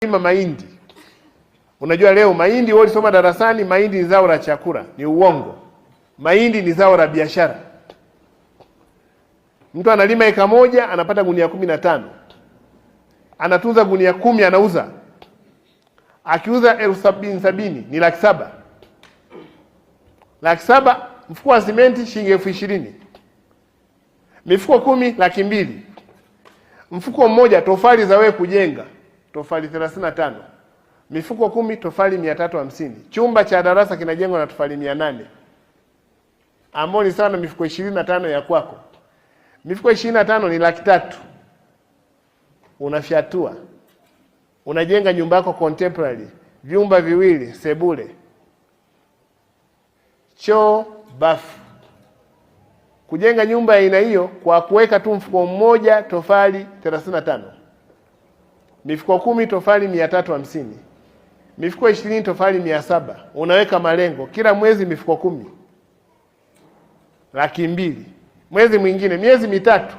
Lima mahindi. Unajua leo mahindi, wewe ulisoma darasani, mahindi ni zao la chakula. Ni uongo. Mahindi ni zao la biashara. Mtu analima eka moja anapata gunia 15, anatunza gunia 10 anauza, akiuza 70,000 ni 700,000. 700,000, mfuko wa simenti shilingi 20,000, mifuko 10 200,000, mfuko mmoja tofali za wewe kujenga tofali 35, mifuko 10 tofali 350. Chumba cha darasa kinajengwa na tofali 800, ambao ni sawa na mifuko 25 ya kwako. Mifuko 25 ni 300,000. Unafyatua, unajenga nyumba yako contemporary, vyumba viwili, sebule, choo, bafu. Kujenga nyumba ya aina hiyo kwa kuweka tu mfuko mmoja tofali 35, mifuko 10 tofali 350, mifuko 20 tofali 700. Unaweka malengo kila mwezi mifuko 10, 200,000. Mwezi mwingine miezi mitatu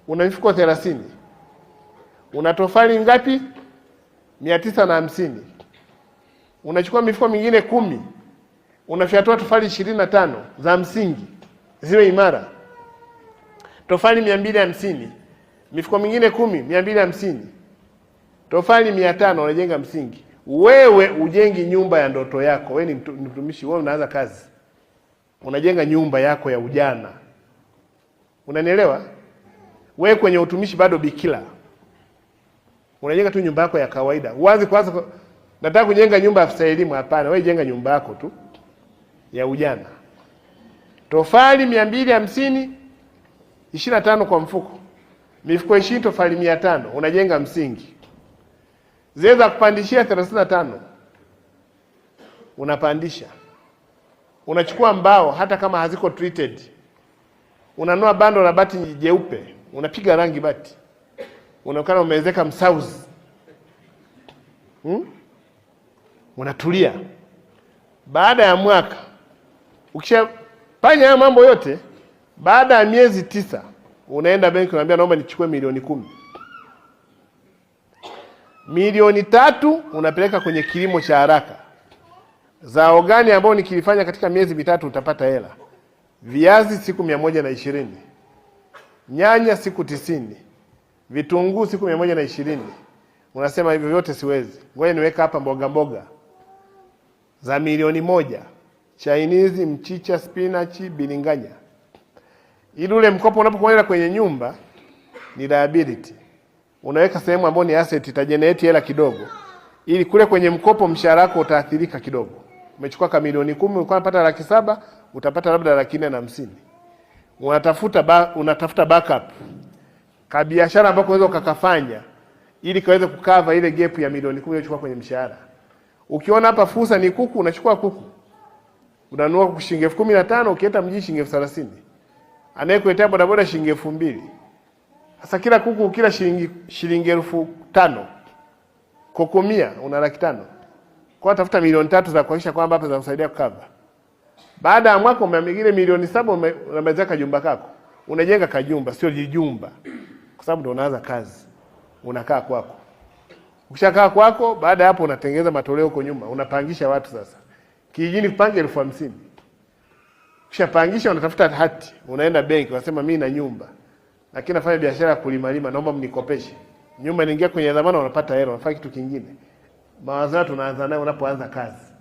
una mifuko 30, una tofali ngapi? 950. Unachukua mifuko mingine 10, unafyatua tofali 25 za msingi ziwe imara, tofali 250, mifuko mingine 10, 250, tofali 500, unajenga msingi. Wewe ujengi nyumba ya ndoto yako. Wewe ni mtumishi, wewe unaanza kazi, unajenga nyumba yako ya ujana. Unanielewa? Wewe kwenye utumishi bado bikira, unajenga tu nyumba yako ya kawaida. Uanze kwanza, nataka kujenga nyumba ya afisa elimu. Hapana, wewe jenga nyumba yako tu ya ujana. Tofali 250, 25 kwa mfuko, mifuko 20, tofali 500, unajenga msingi. Zile za kupandishia 35 unapandisha. Unachukua mbao hata kama haziko treated, unanua bando la bati jeupe, unapiga rangi bati, unaonekana umeezeka msauzi, Unatulia. Baada ya mwaka ukishafanya haya mambo yote, baada ya miezi 9 unaenda benki, unaambia naomba nichukue milioni 10. Milioni 3 unapeleka kwenye kilimo cha haraka. Zao gani ambao nikilifanya katika miezi mitatu utapata hela? Viazi siku 120, nyanya siku 90, vitunguu siku 120. Unasema hivyo vyote siwezi, ngoja niweka hapa mboga mboga za milioni 1, Chinese, mchicha, spinach, bilinganya. Ili ule mkopo unapokwenda kwenye nyumba ni liability, unaweka sehemu ambayo ni asset, itagenerate hela kidogo, ili kule kwenye mkopo mshahara wako utaathirika kidogo. Umechukua kama milioni 10, ulikuwa unapata 700,000, utapata labda 450,000. Unatafuta backup ka biashara ambako unaweza ukakafanya ili kaweze kukava ile gap ya milioni 10 uliyochukua kwenye mshahara. Ukiona hapa fursa ni kuku, unachukua kuku. Unanunua kuku shilingi 15,000, ukienda mjini shilingi 30,000. Anayekuletea bodaboda shilingi 2,000. Sasa kila kuku kila shilingi 5,000. Kuku 100 una 500,000. Kwa tafuta milioni 3 za kuhakikisha kwamba hapa zinakusaidia kukava. Baada ya mwaka umeamigile milioni 7, unamaliza kajumba kako. Unajenga kajumba, sio jijumba. Kwa sababu ndio unaanza kazi. Unakaa kwako. Ukishakaa kwako, baada ya hapo unatengeneza matoleo huko nyuma, unapangisha watu sasa. Kijijini kupanga 50,000. Ukishapangisha unatafuta hati, unaenda benki, unasema mimi na nyumba. Lakini nafanya biashara ya kulima lima, naomba mnikopeshe. Nyumba inaingia kwenye dhamana, unapata hela, unafanya kitu kingine. Mawazo tunaanza nayo unapoanza kazi.